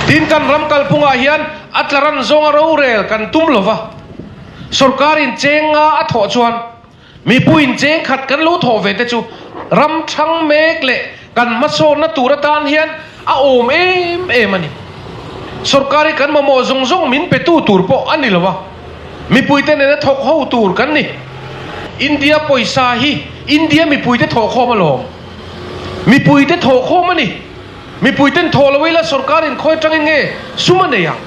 Tin, kan ram kalphungah hian a tla ran zawnga rorel kan tum lo va, sorkarin cheng nga a thawh chuan mipuiin cheng khat kan lo thawh ve te chu ram thang mek leh kan hmasawnna tur atan hian a awm em em a ni. Sorkar hi kan mamawh zawng zawng min petu tur pawh a ni lo a, mipuite nena thawk ho tur kan ni. India pawisa hi India mipuite thawhkhawm alawm. Mipuite thawhkhawm a ni. Mipuiten thawh lo ila sorkarin khawi atangin nge sum a nei ang?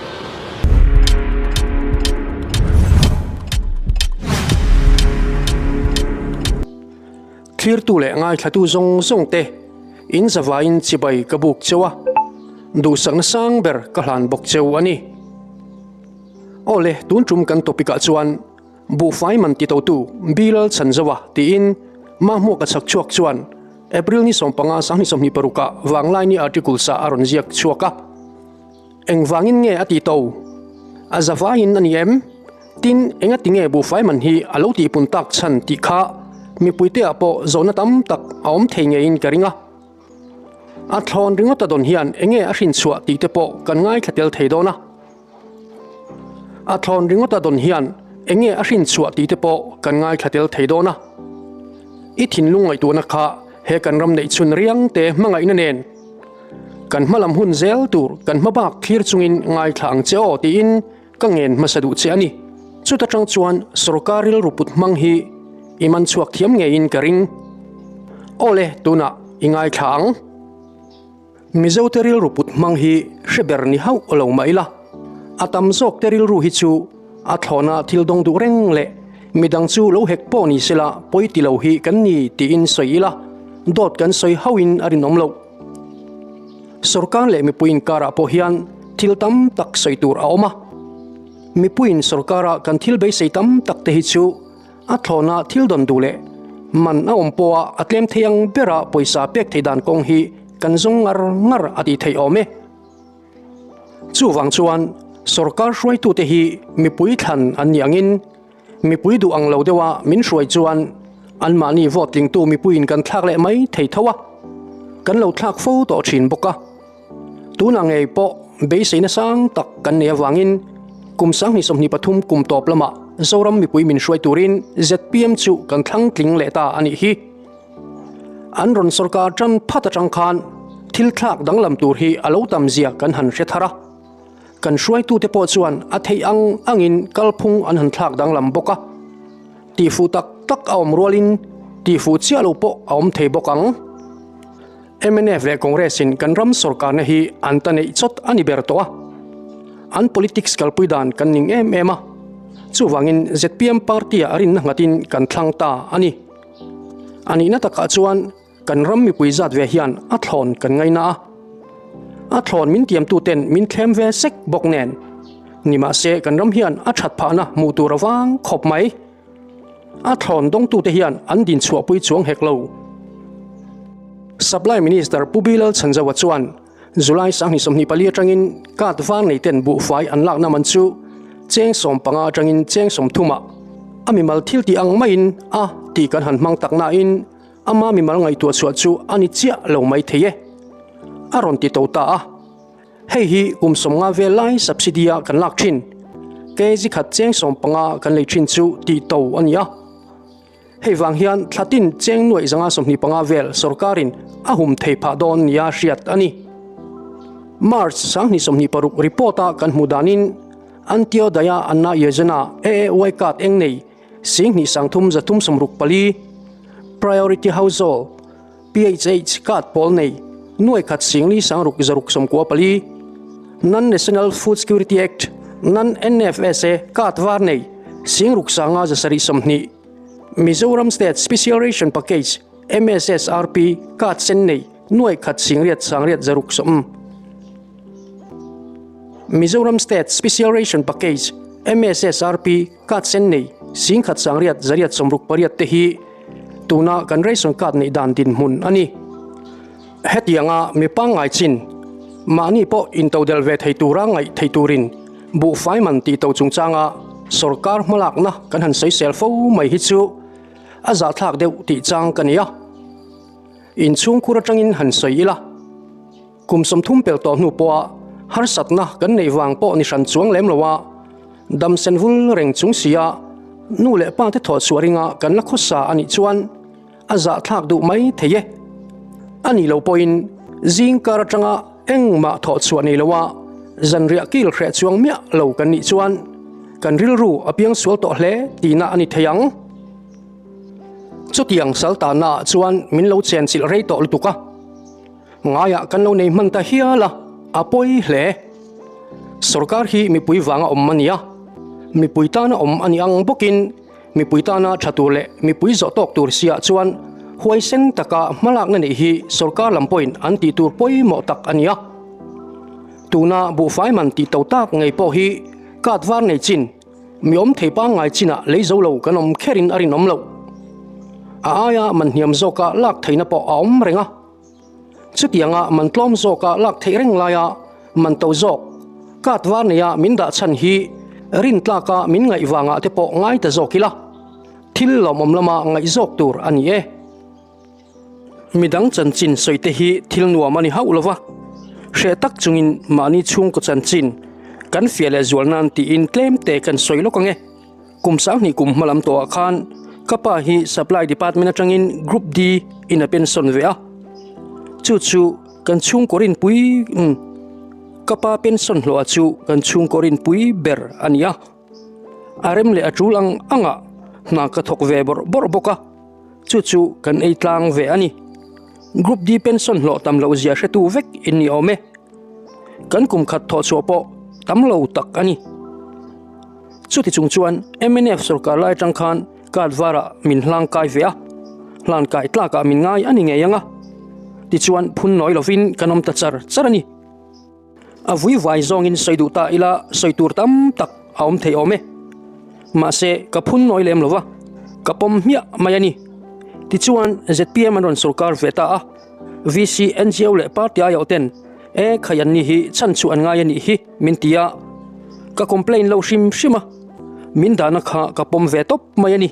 Thlirtu leh ngaithlatu zawng zawng te in zavaiin chibai ka buk cheu a, duhsakna sang ber ka hlan bawk cheu a ni. Aw le, tun tum kan topic ah chuan Buhfai man ti totu Bilal Chhanzova tiin Mahmuaka chhak chhuak chuan April ni 15 2026 ah Vanglaini article sa a rawn ziak chhuak a. Engvangin nge a ti to? A zavaiin a ni em? Tin, engati nge buhfai man hi a lo tihpun tak chhan tih kha mipuite ah pawh zawhna tam tak a awm thei ngeiin ka ring a. A thlawn ringawt a dawn hian enge a hrinchhuah tih te pawh kan ngaithla tel thei dawn a. A thlawn ringawt a dawn hian enge a hrinchhuah tih te pawh kan ngaithla tel thei dawn a. I thinlung ngaihtuahna kha he kan ram neih chhun riang te hmangaihna nen kan hma lam hun zel tur kan hma bak thlir chungin ngaithla ang che aw tiin ka ngen hmasa duh che a ni. Chuta tang chuan sorkar rilru put hmang hi i man chhuak thiam ngeiin ka ring. Awle tunah i ngaithla ang. Mizote rilru put hmang hi hre ber ni hauh lo mah ila, a tam zawkte rilru hi chu a thlawna thil dawng duh reng leh midang chu lo hek pawh ni sela pawi ti lo hi kan ni tiin sawi ila, dawt kan sawi hauhin a rinawm loh. Sorkar leh mipui inkarah pawh hian thil tam tak sawi tur a awm a, mipuiin sorkara kan thil beisei tam takte hi chu A thlawna thil dawn duh leh man a awm pawha a tlem thei ang bera pawisa pek thei dan kawng hi kan zawng ngar ngar a tih theih awm e. Chuvang chuan sorkar hruaitute hi mipui thlan an nih angin mipui duh ang lo deuha min hruai chuan anmahni vote tlingtu mipuiin kan thlak leh mai thei tho a, kan lo thlak fo tawh thin bawk a. Tunah ngei pawh beiseina sang tak kan nei avangin kum 2023 kum tawp lamah Zoram mipui min hruai turin zpm chu kan thlang tling leh ta a nih hi. An rawn sorkar tan phat atang khan thil thlak danglam tur hi a lo tam zia kan han hre thar a. Kan hruaitute pawh chuan a theih ang angin kalphung an han thlak danglam bawk a. Tihfuh tak tak a awm rualin tihfuh chiah lo pawh a awm thei bawk ang. Mnf leh Congress in kan ram sorkarna hi an ta neih chawt a ni ber tawh a, an politics kalpui dan kan ning em em a, chuvangin zpm party ah rinna nghatin kan thlang ta a ni. A nihna takah chuan kan ram mipui zat ve hian a thlawn kan ngaina a, a thlawn min tiamtu ten min thlem ve sek bawk nen, nimahse kan ram hian a that phahna hmuh tur avang khawp mai. A thlawn dawngtute hian an dinchhuahpui chuang hek lo. Supply Minister Pu Bilal Chhanzawa chuan July 2024 atangin card var neiten buhfai an lakna man chu cheng 15 atangin cheng 30 ah a mimal thil tih ang maiin a tih kan han hmang tak nain ama mimal ngaihtuah chhuah chu a ni chiah lo mai thei e, a rawn ti to ta a. Hei hi kum 50 vel lai subsidy a kan lak thin. Kg khat cheng 15 kan lei thin chu tih to a ni a. Hei vang hian thlatin cheng nuaih zanga 25 vel sorkarin a hum thei phah dawn nia hriat a ni. March 2026 report a kan hmuh danin Antyodaya Anna Yojana AAY card eng nei 2364 Priority Household PHH card pawl nei nuai khat singli sangruk zaruk sawmkua pali, Non-National Food Security Act, Non-NFSA, card var nei singruk sanga zasarih 20, Mizoram State Special Ration Package, MSSRP, card sen nei nuai khat singriat sangriat zaruk sawm, Mizoram State Special Ration Package, MSSRP, card sen nei singkhat sangriat zariat 68 te hi Tuna kan ration card neih dan dinhmun a ni. Hetianga mi pangngai chin, mahni pawh intodelh ve thei tura ngaih thei turin buhfai man tih to chungchanga sorkar hmalakna kan han sawisel fo mai hi chu a zahthlak deuh tih chang ka ni a. Inchhungkhur atangin han sawi ila. Kum 30 pel tawh hnu pawha Harsatna kan neih vang pawh ni hran chuang lem lo a, dam sen vul reng chung sia nu leh pa te thawh chhuah ringa kan la khawsa a nih chuan a zahthlak duh mai thei e. A nih loh pawhin zing kar atanga engmah thawh chhuah nei loa zanriah kil hreh chuang miah lo kan nih chuan kan rilru a piang sual tawh hle tihna a ni thei ang. Chutiang saltana ah chuan min lo chenchilh rei tawh lutuk a. Ngaiah kan lo nei hman ta hial a, a pawi hle. Sorkar hi mipui vanga awm a ni a, mipui tana awm a ni ang bawkin mipui tana tha tur leh mipui zawh tawk tur siah chuan huaisen taka hmalakna neih hi sorkar lam pawhin an tih tur pawimawh tak a ni a. Tuna buhfai man tih to tak ngei pawh hi card var nei chin mi awm thei pangngai chinah lei zo lo kan awm kherin a rinawm loh. A aia man hniam zawka lak theihna pawh a awm reng a. Chutianga man tlawm zawka lak theih reng laia man to zawk card var neia min dah chhan hi rintlaka min ngaih vangah te pawh ngai ta zawk ila, thil lawmawm lama ngaih zawk tur a ni e. Midang chanchin sawi te hi thil nuam a ni hauh lova, hreh tak chungin mahni chhungkaw chanchin kan fiah leh zual nan tiin tlem te kan sawi lawk ang e. Kum sanghnih kum hma lam tawhah khan ka pa hi Supply Department atangin Group D in a pension ve a, chu chu kan chhungkaw rinpui umm ka pa pension hlawha chu kan chhungkaw rinpui ber a ni a, a rem leh a tul ang angah hna ka thawk ve bawrh bawrh bawk a, chu chu kan ei tlang ve a ni. Group D pension hlawh tam loh zia hretu vek in ni awm e. Kan kum khat thawh chhuah pawh tam lo tak a ni. Chuti chung chuan mnf sorkar lai atang khan card varah min hlang kai ve a, hlan kai tlakah min ngai a ni ngei ang a. Tichuan phun nawi lovin kan awm ta char char a ni. A vui vai zawngin sawi duh ta ila sawi tur tam tak a awm thei awm e. Mahse ka phun nawi lem lova, ka pawm hmiah mai a ni. Tichuan zpm an rawn sorkar ve ta a. VC, NGO leh party aiawh ten e khai an ni hi chhan chu an ngai a nih hi min ti a, ka complain lo hrim hrim a, min dahna kha ka pawm ve tawp mai a ni.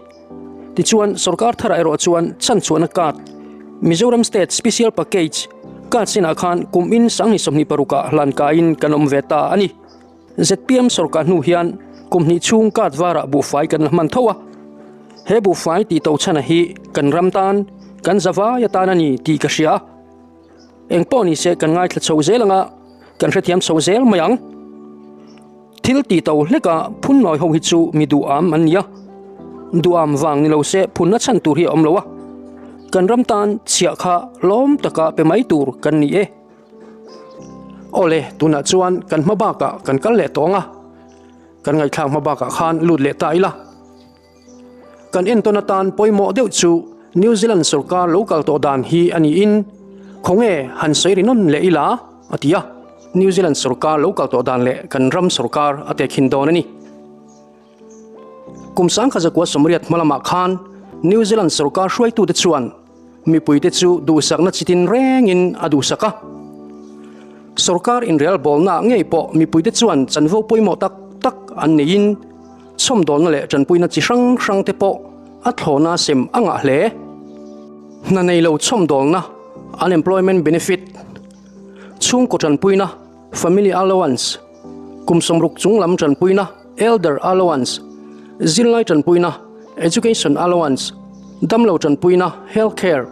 Tichuan sorkar tharah erawh chuan chhan chhuahna card, Mizoram State Special Package, card sinah khan kum in 2026 ah hlan kaiin kan awm ve ta a ni. Zpm sorkar hnu hian kum hnih chhung card varah buhfai kan la hman tho a, he buhfai tih to chhana hi kan ram tan, kan zavai atan a ni tih ka hria. Eng pawh ni se kan ngaithla chho zel anga kan hrethiam chho zel mai ang. Thil tih to hleka phun nawi ho hi chu mi duham an ni a, duham vang ni lo se phunna chhan tur hi a awm lo a, kan ram tan chhiah kha lawm taka pe mai tur kan ni e. Awle, tunah chuan kan hma bakah kan kal leh tawng a, kan ngaihthlak hma bakah khan lut leh ta ila. Kan entawn atan pawimawh deuh chu New Zealand sorkar lo kal tawh dan hi a niin, khawnge han sawi ri nawn leh ila a ti a, New Zealand sorkar lo kal tawh dan leh kan ram sorkar a tehkhin dawn a ni. Kum 1980 hma lamah khan New Zealand sorkar hruaitute chuan Mipuite chu duhsakna chi tin rengin a duhsak a. Sorkar inrelbawlnaah ngei pawh mipuite chuan chanvo pawimawh tak tak an neiin chhawmdawlna leh tanpuina chi hrang hrangte pawh a thlawna sem a ngah hle. Hna nei lo chhawmdawlna, unemployment benefit, chhungkaw tanpuina, family allowance, kum sawmruk chung lam tanpuina, elder allowance, zirlai tanpuina, education allowance, damlo tanpuina, health care,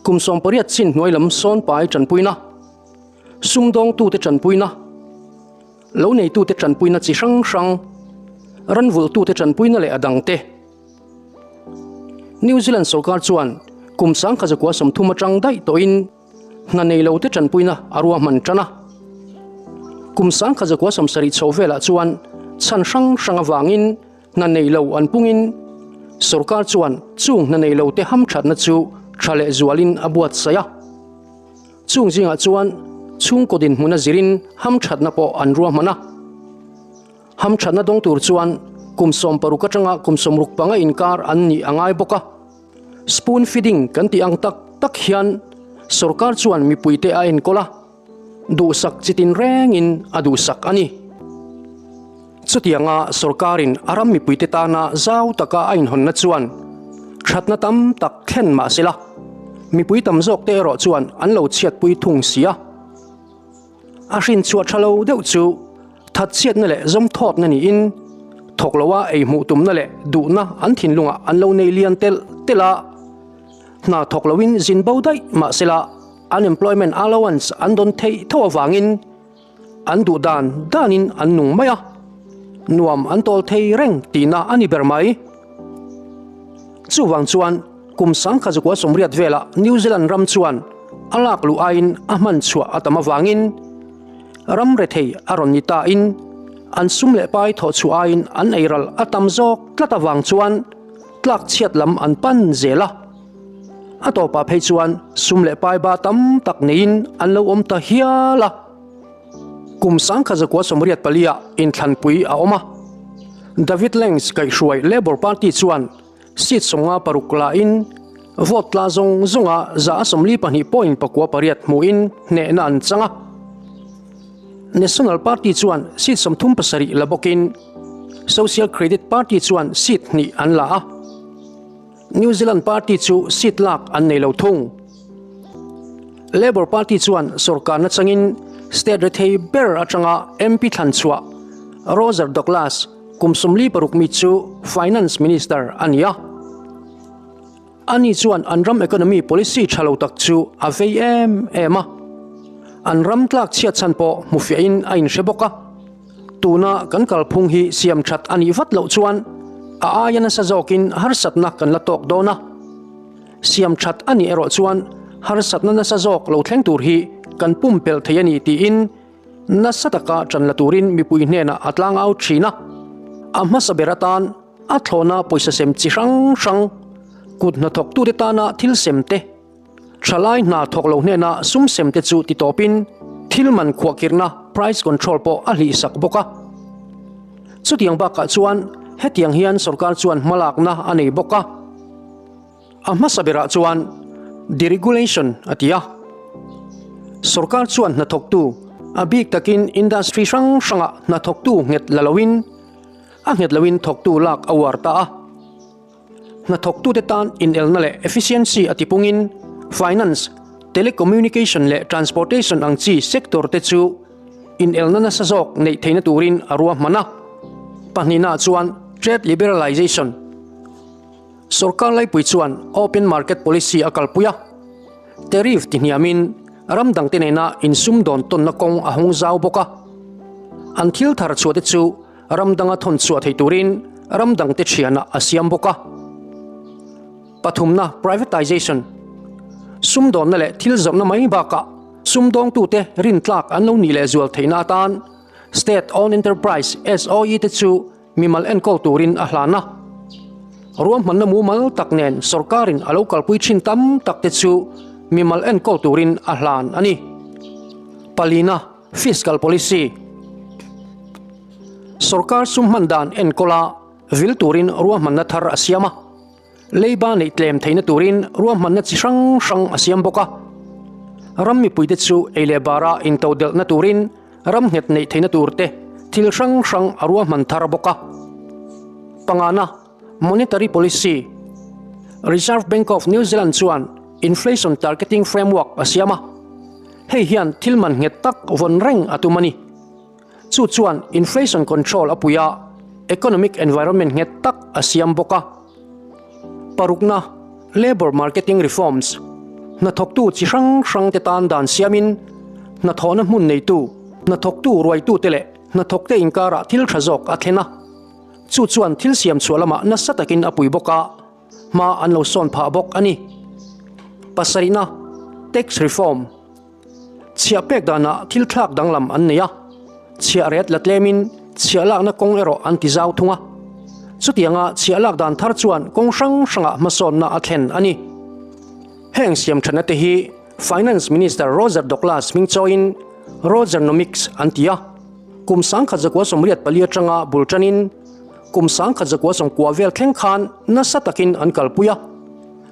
kum 18 chin hnuai lam sawnpai tanpuina, sumdawngtute tanpuina, lo neitute tanpuina chi hrang hrang, ranvulhtute tanpuina leh a dangte. New Zealand sorkar chuan kum 1930 atang daih tawhin, Hna nei lote tanpuina a ruahman tan a. Kum 1970 chho velah chuan chhan hrang hrang avangin hna nei lo an pungin sorkar chuan chung hna nei lote hamthatna chu tha leh zualin a buatsaih a. Chung zingah chuan chhungkaw dinhmuna zirin hamthatna pawh an ruahman a. Hamthatna dawng tur chuan kum 60 atanga kum 65 inkar an nih a ngai bawk a. Spoon feeding kan tih ang tak tak hian sorkar chuan mipuite a enkawl a, duhsak chi tin rengin a duhsak a ni. Chutianga sorkarin a ram mipuite tana zau taka a inhawnna chuan thatna tam tak thlen mah sela, mipui tam zawkte erawh chuan an lo chhiatpui thung si a. A hrin chhuah tha lo deuh chu thatchhiatna leh zawmthawtna niin thawk loa ei hmuh tumna leh duhna an thinlungah an lo nei lian telh telh a. Hna thawk loin zin bo daih mahsela unemployment allowance an dawn theih tho avangin an duh dan danin an nung mai a, nuam an tawl thei reng tihna a ni ber mai. Chuvang chuan kum 1980 velah New Zealand ram chuan a lak luh aiin a hman chhuah a tam avangin ram rethei a rawn ni tain an sum leh pai thawh chhuah aiin an eiral a tam zawk tlat avang chuan tlak chhiat lam an pan zel a. A tawpah phei chuan sum leh pai ba tam tak neiin an lo awm ta hial a. Kum 1984 ah inthlanpui a awm a. David Lange kaihhruai Labour Party chuan seat 56 lain vote tla zawng zawnga 42.98 hmuhin hnehna an chang a. National Party chuan seat 37 la bawkin Social Credit Party chuan seat hnih an la a. New Zealand Party chu seat lak an nei lo thung. Labour Party chuan sorkarna changin state rethei ber atanga MP thlan chhuah Roger Douglas kum 46 mi chu Finance Minister a ni a. Ani chuan an ram economy policy tha lo tak chu a vei em em a. An ram tlak chhiat chhan pawh hmufiahin a inhre bawk a. Tuna kan kalphung hi siam that a nih vat loh chuan a aia nasa zawkin harsatna kan la tawk dawn a. Siam that a nih erawh chuan harsatna nasa zawk lo thleng tur hi kan pumpelh thei a ni tiin nasa taka tan la turin mipui hnenah a tlang au thin a. A hmasa ber atan a thlawhna pawisa sem chi hrang hrang, kut hnathawktute tana thil sem te, Thalai hna thawk lo hnena sum sem te chu ti tawpin thil man khuahkhirhna, price control, pawh a hlihsak bawk a. Chutiang bakah chuan hetiang hian sorkar chuan hmalakna a nei bawk a. A hmasa berah chuan deregulation a ti a. Sorkar chuan hnathawktu, a bik takin industry hrang hrangah hnathawktu nghet la loin a nghet loin thawktu lak a uar ta a. Hnathawktute tan inelna leh efficiency a tipungin finance, telecommunication leh transportation ang chi sector te chu inelna nasa zawk neih theihna turin a ruahman a. Pahnihnaah chuan trade liberalization. Sorkar laipui chuan open market policy a kalpui a, tariff tihniamin ram dangte nena insumdawn tawnna kawng a hawng zau bawk a. An thil thar chhuahte chu Ram danga thawn chhuah thei turin ram dangte thianah a siam bawk a. Pathumna, Privatization, Sumdawnna leh thil zawrhna mai bakah sumdawngtute rintlak an lo nih leh zual theihna atan State Owned Enterprise, SOE, te chu mimal enkawl turin a hlan a. Ruahmanna mumal tak nen sorkarin a lo kalpui thin tam tak te chu mimal enkawl turin a hlan a ni. Palina, Fiscal Policy, Sorkar sum hman dan enkawla vil turin ruahmanna thar a siam a, leiba neih tlem theihna turin ruahmanna chi hrang hrang a siam bawk a. Ram mipuite chu ei leh bara intodelhna turin ram nghet neih theihna turte thil hrang hrang a ruahman thar bawk a. Pangana, Monetary Policy, Reserve Bank of New Zealand chuan Inflation Targeting Framework a siam a, hei hian thil man nghet tak vawn reng a tum a ni. Chu chuan inflation control a pui a, economic environment nghet tak a siam bawk a. Parukna, Labour Marketing Reforms, Hnathawktu chi hrang hrangte tan dan siamin hnathawhna hmun neitu, hnathawktu ruaitute leh hnathawkte inkarah thil tha zawk a thlen a. Chu chuan thil siam chhuah lamah nasa takin a pui bawk a, hma an lo sawn phah bawk a ni. Pasarihna, Tax Reform, Chhiah pek danah thil thlak danglam an nei a, chhiah ret la tlemin chhiah lakna kawng erawh an ti zau thung a. Chutianga chhiah lak dan thar chuan kawng hrang hrangah hmasawnna a thlen a ni. Heng siamthatna te hi Finance Minister Roger Douglas hming chawiin Rogernomics an ti a. Kum 1984 atanga bul tanin kum 1990 vel thleng khan nasa takin an kalpui a.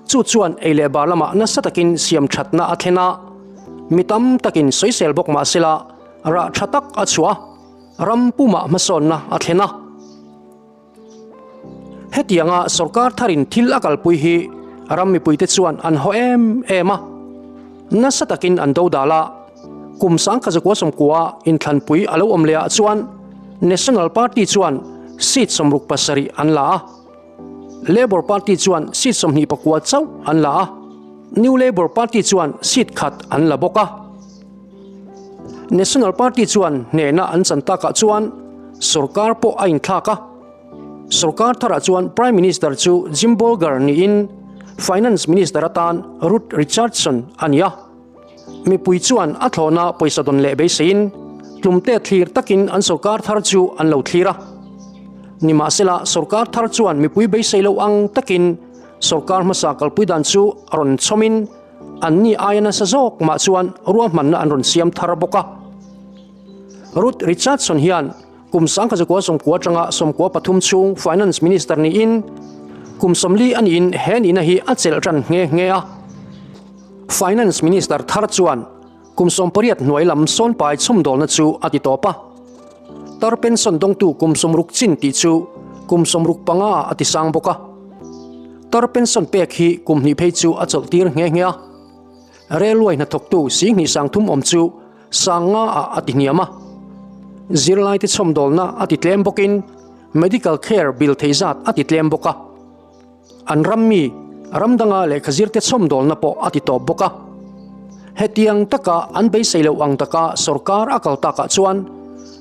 Chu chuan ei leh bar lamah nasa takin siam thatna a thlen a, mi tam takin sawisel bawk mah sela rah tha tak a chhuah a, ram pumah hmasawnna a thlen a. Hetianga sorkar tharin thil a kalpui hi ram mipuite chuan an haw em em a, nasa takin an dodal a. Kum 1990 inthlanpui a lo awm leh ah chuan National Party chuan seat 67 an la a. Labour Party chuan seat 24 chauh an la a, New Labour Party chuan seat khat an la bawk a. National Party chuan hnehna an chan takah chuan sorkar pawh a inthlak a. Sorkar tharah chuan Prime Minister chu Jim Bolger niin Finance Minister atan Ruth Richardson a ni a. Mipui chuan a thlawhna pawisa dawn leh beiseiin tlumte thlir takin an sorkar thar chu an lo thlir a. Nimahsela, sorkar thar chuan mipui beisei lo ang takin sorkar hmasa kalpui dan chu a rawn chhawmin anni aia nasa zawk mah chuan ruahmanna an rawn siam thar bawk a. Ruth Richardson hian Kum 1990 atanga 93 chhung Finance Minister niin kum 40 a niin he nihna hi a chelh tan nghe nghe a. Finance Minister thar chuan kum 18 hnuai lam sawnpai chhawmdawlna chu a ti tawp a. Tar pension dawngtu kum 60 chin tih chu kum 65 ah a ti sang bawk a. Tar pension pek hi kum hnih phei chu a chawlh tir nghe nghe a. Railway hnathawktu Singhnih Sangthum awm chu Sanga ah a ti hniam a. Zirlaite chhawmdawlna a ti tlem bawkin medical care bill thei zat a ti tlem bawk a. An ram mi, ram danga lehkha zirte chhawmdawlna pawh a ti tawp bawk a. Hetiang taka an beisei loh ang taka sorkar a kal takah chuan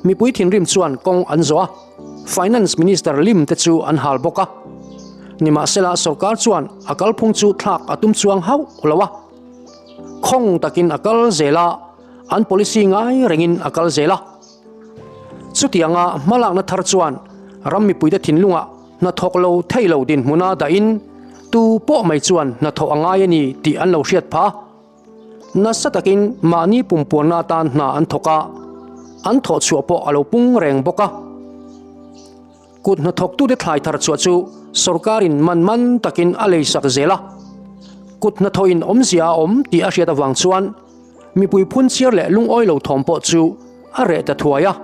mipui thinrim chuan kawng an zawh a, Finance Minister lim te chu an hal bawk a. Nimahsela sorkar chuan a kalphung chu thlak a tum chuang hauh lo a. Khawng takin a kal zel a, an policy ngai rengin a kal zel a. Chutianga hmalakna thar chuan ram mipuite thinlungah hnathawk lo thei lo dinhmuna dahin tu pawh mai chuan hnathawh a ngai a ni tih an lo hriat phah a. Nasa takin mahni pumpuanna atan hna an thawk a, an thawh chhuah pawh a lo pung reng bawk a. Kut hnathawktute thlai thar chhuah chu sorkarin man man takin a leisak zel a, kut hnathawhin awmzia a awm tih a hriat avang chuan mipui phunchiar leh lungawi lo thawm pawh chu a reh ta thuai a.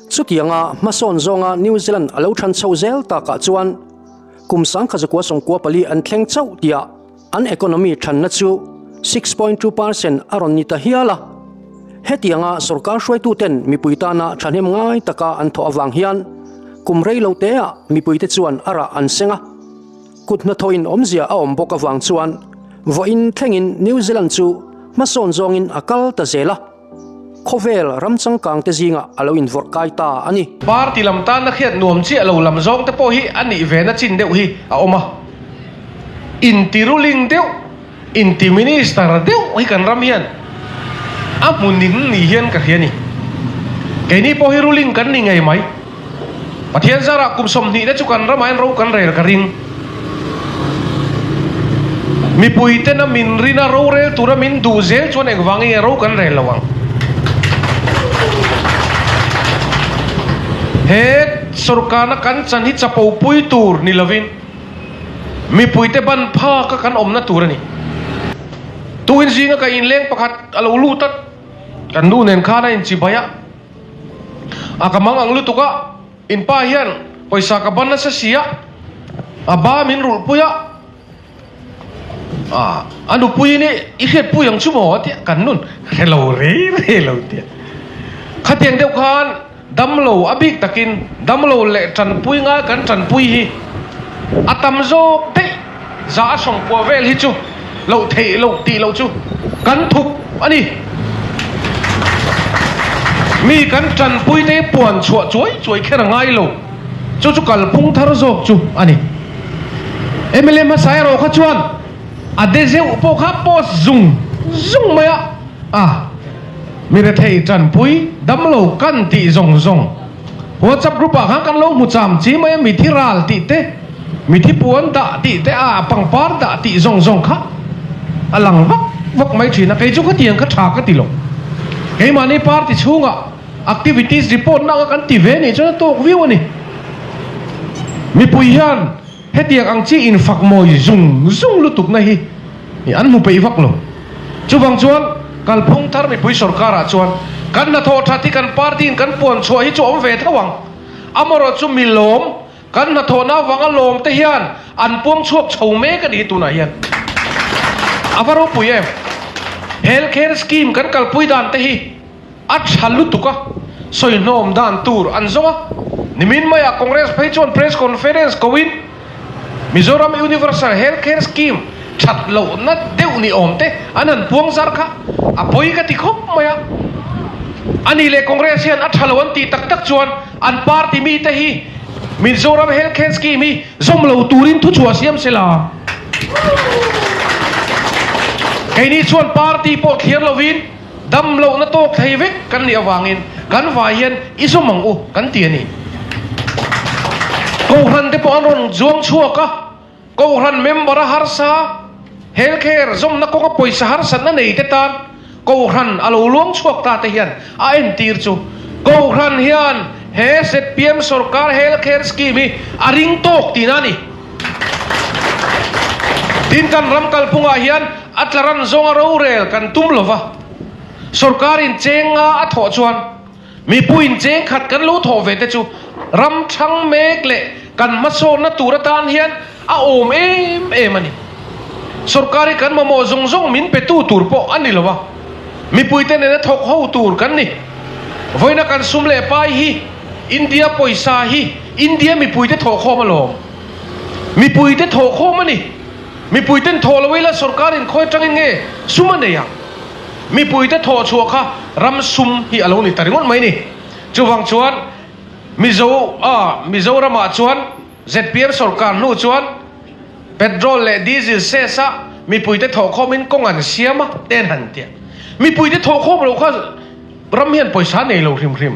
Chutianga hmasawn zawnga New Zealand a lo than chho zel takah chuan kum 1994 an thleng chauh tihah An economy thanna chu 6.2 percent a rawn ni ta hial a. Hetianga sorkar hruaituten mipui tana thahnem ngai taka an thawh avang hian kum rei lo teah mipuite chuan a rah an seng a. Kut hnathawhin awmzia a awm bawk avang chuan vawiin thlengin New Zealand chu hmasawn zawngin a kal ta zel a. Khawvel ram changkang te zingah a lo invawrh kai ta a ni. Party lam tanna khian nuam chiah lo lam zawng te pawh hi a nih ve na chin deuh hi a awm a. Inti ruling deuh, inti minister deuh hi kan ram hian a hmu ning ni hian ka hria a ni. Keini pawh hi ruling kan ni ngei mai. Pathian zarah kum 20 te chu kan ramah hian ro kan rel ka ring. Mipui tena min rina rorel tura min duh zel chuan engvangin nge ro kan rel lo ang? He sorkarna kan chan hi chapo pui tur ni lovin mipuite ban phaka kan awmna tur a ni. Tukin zinga ka inleng pakhat a lo lut a, kan nu nen khan a inchibai a. A ka mang ang lutuk a, in pa hian pawisa ka ban nasa si a, a ba min rulh pui a, a a nupui in i hriat pui ang chu maw a tia, kan nun hre lo rei rei lo tia. Khatiang deuh khan damlo a bik takin damlo leh tanpui ngai kan tanpui hi a tam zawk daih. Za a sawmkua vel hi chu loh theih loh tih loh chu kan thup a ni. Mi kan tanpui te puan chhuah chuai chuai kher a ngai lo. Chu chu kalphung thar zawk chu a ni. Mla hmasa erawh kha chuan a de zeuh pawh kha post zung zung mai a, a mi rethei tanpui damlo kan tih zawng zawng. WhatsApp group ah khan kan lo hmu cham chi mai a, mithi ral tih te, mithi puan dah tih te, a pangpar dah tih zawng zawng kha a lang vak vak mai thin a, kei chu khatiang kha tha ka ti lo. Keimahni party chhungah activities report na anga kan ti ve nih chuan a tawk viau a ni. Mipui hian Hetiang ang chi infak mawi zung zung lutukna hi an hmu peih vak lo. Chuvang chuan kalphung thar mipui sorkarah chuan kan hnathawh that hi kan party in kan puan chhuah hi chu awm ve tho ang. Amarawh chu mi lawm, kan hnathawhna avanga lawm te hian an puang chhuak chho mek a ni hi tunah hian. A va ropui em? Health care scheme kan kalpui dan te hi a tha lutuk a, sawi hnawm dan tur an zawng a. Nimin maiah Congress phei chuan press conference koin Mizoram Universal Health Care Scheme that lohna deuh ni awm te an han puang zar kha a pawi ka ti khawp mai a. A nih leh Congress hian a tha lo an tih tak tak chuan an party mite hi Mizoram Health Care Scheme hi zawm lo turin thuchhuah siam se la. Keini chuan party pawh thliar lovin dam lohna tawk thei vek kan nih avangin kan vai hian i zawm ang u kan ti a ni. Kohhran te pawh an rawn zuang chhuak a, Kohhran member a harsa, health care zawmna kawnga pawisa harsatna nei te tan Kohhran a lo luang chhuak ta te hian a entir chu Kohhran hian he zpm sorkar health care scheme hi a ring tawk tihna a ni. Tin kan ram kalphungah hian a tla ran zawnga rorel kan tum lova, sorkarin cheng nga a thawh chuan mipuiin cheng khat kan lo thawh ve te chu ram thang mek leh kan hmasawnna tur atan hian a awm em em a ni. Sorkar hi kan mamawh zawng zawng min petu tur pawh a ni lo a, mipuite nena thawk ho tur kan ni. Vawiina kan sum leh pai hi India pawisa hi India mipuite thawhkhawm alawm. Mipuite thawhkhawm a ni. Mipuiten thawh lo ila sorkarin khawi atangin nge sum a nei ang? Mipuite thawh chhuah kha ram sum hi a lo ni ta ringawt mai ni. Chuvang chuan Mizo a Mizoramah chuan zpm sorkar hnu chuan petrol leh diesel cess a mipuite thawhkhawmin kawng an siam a te an han tia. Mipuite thawhkhawm lo kha ram hian pawisa nei lo hrim hrim.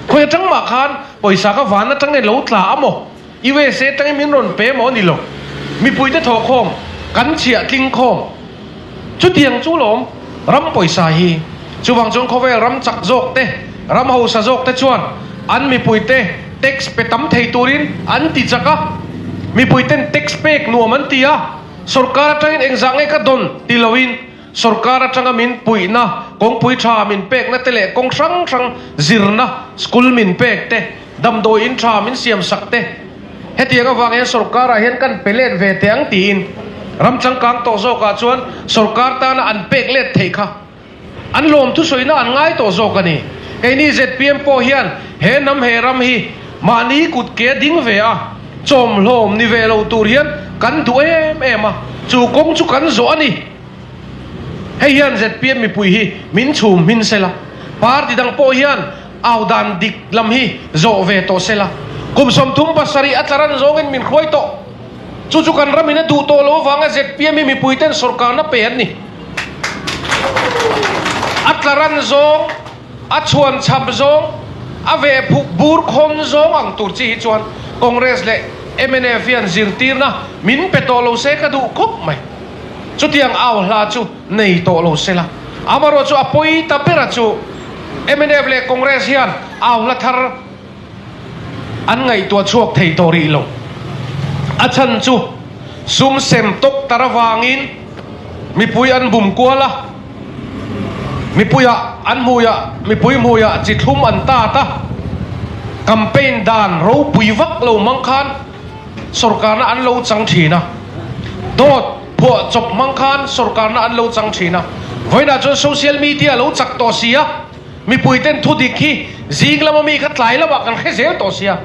Khawi atang mah khan pawisa kha van atangin lo tla a maw? USA atangin min rawn pe maw ni lo? Mipuite thawhkhawm, kan chhiah tling khawm. Chutiang chu lawm ram pawisa hi. Chuvang chuan khawvel ram chak zawk te, ram hausa zawk te chuan an mipuite tax pe tam thei turin an ti chak a. Mipuiten tax pek nuam an ti a, sorkar atangin engzah nge ka dawn ti loin sorkar atanga min puihna, kawngpui tha min pekna te leh kawng hrang hrang zirna school min pek te, Damdawi in tha min siam sak te, hetiang avang hian sorkarah hian kan pe let ve teh ang tiin ram changkang tawh zawkah chuan sorkar tana an pek let theih kha an lawm thusawina an ngai tawh zawk a ni. Keini zpm pawh hian he hnam he ram hi mahni kut ke a ding ve a, chawmhlawm ni ve lo tur hian kan duh em em a, chu kawng chu kan zawh a ni. Hei hian zpm mipui hi min chhum hmin sela, party dang pawh hian Au dan dik lam hi zawh ve tawh sela, kum 37 a tla ran zawngin min hruai tawh. Chu chu kan ramin a duh tawh lo avanga zpm hi mipuiten sorkarna pe an ni. A tla ran zawng, a chhuan chhap zawng, a veh phuk bur khawn zawng ang tur chi hi chuan Congress leh mnf hian zirtirna min pe tawh lo se ka duh khawp mai. Chutiang au hla chu nei tawh lo sela. Amaherawh chu a pawi ta bera chu mnf leh Congress hian au hla thar an ngaihtuah chhuak thei tawh rih lo. A chhan chu sum sem tawk tar avangin mipui an bum kual a, mipuiah an hmuiah mipui hmuiah chi thlum an tat a, campaign dan ropui vak lo hmang khan Sorkarna an lo chang thin a, dawt phuah chawp hmang khan sorkarna an lo chang thin a, vawiinah chuan social media lo chak tawh si a, mipuiten thu dik hi zing lama mi kha tlai lamah kan hre zel tawh si a,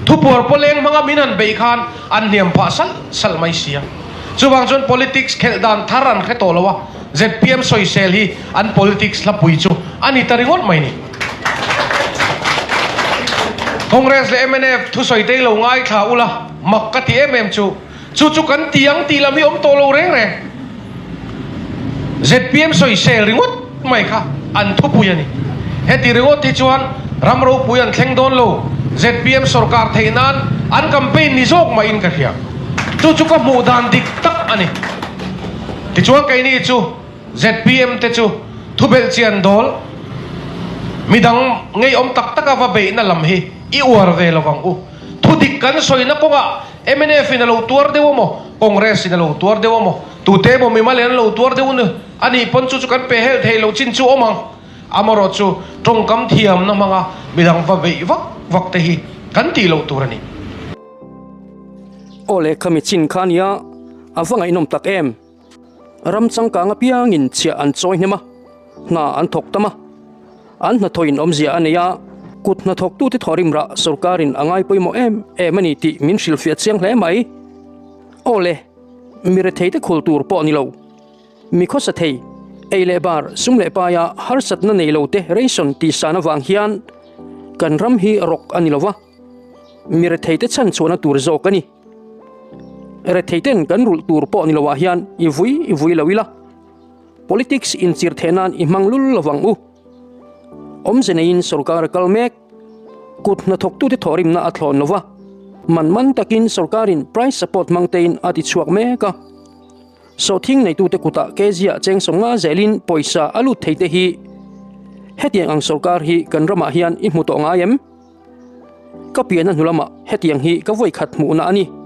thupuar pawleng hmanga min han beih khan an hniam phah salh salh mai si a. Chuvang chuan politics khelh dan thar an hre tawh lo a, zpm sawisel hi an politics hlapui chu a ni ta ringawt mai ni. Congress leh mnf thusawi te lo ngaithla ula mak ka ti em em chu, chu chu kan ti ang tih lam hi awm tawh lo reng reng. Zpm sawisel ringawt mai kha an thupui a ni. Heti ringawt hi chuan ram ropui an thleng dawn lo, zpm sorkar theih nan an campaign ni zawk mahin ka hria. Chu chu ka hmuh dan dik tak a ni. Tichuan keini chu zpm te chu thubelh chian dawl midang ngeiawm tak taka va beihna lam hi i uar ve lo vang u. Thudik kan sawina kawngah mnf in a lo tuar deuh a maw, Congress in a lo tuar deuh a maw, tute emaw mimal in an lo tuar deuh a nih pawn chu chu kan pe helh thei lo chin chu awm ang. Amaherawh chu tawngkam thiamna hmanga midang va beih vak vak te hi kan tih loh tur a ni. Aw lehkha mi chin kha ania, a va ngaihnawm tak em? Ram changkang apiangin chhiah an chawi hnem a, hna an thawk tam a. An hnathawhin awmzia a nei a, kut hnathawktute thawhrim rah sorkarin a ngai pawimawh em em a ni tih min hrilhfiah chiang hle mai. Aw le, mi retheite khul tur pawh ni lo. Mi khawsa thei, ei leh bar, sum leh paia harsatna nei lote ration tihsan avang hian kan ram hi rawk a ni lo va, mi retheite chhan chhuahna tur zawk a ni. Retheiten kan rulh tur pawh ni loah hian i vui i vui lo ila, politics inchir theh nan i hmang lul lovang u. Awmze neiin sorkar a kal mek, kut hnathawktute thawhrimna a thlawn lo va, man man takin sorkarin price support hmang tein a ti chhuak mek a. Sawhthing neitute kutah kg-ah cheng 50 zelin pawisa a lut thei te hi hetiang ang sorkar hi kan ramah hian i hmu tawh ngai em? Ka pianna hnu lamah hetiang hi ka vawikhat hmuhna a ni.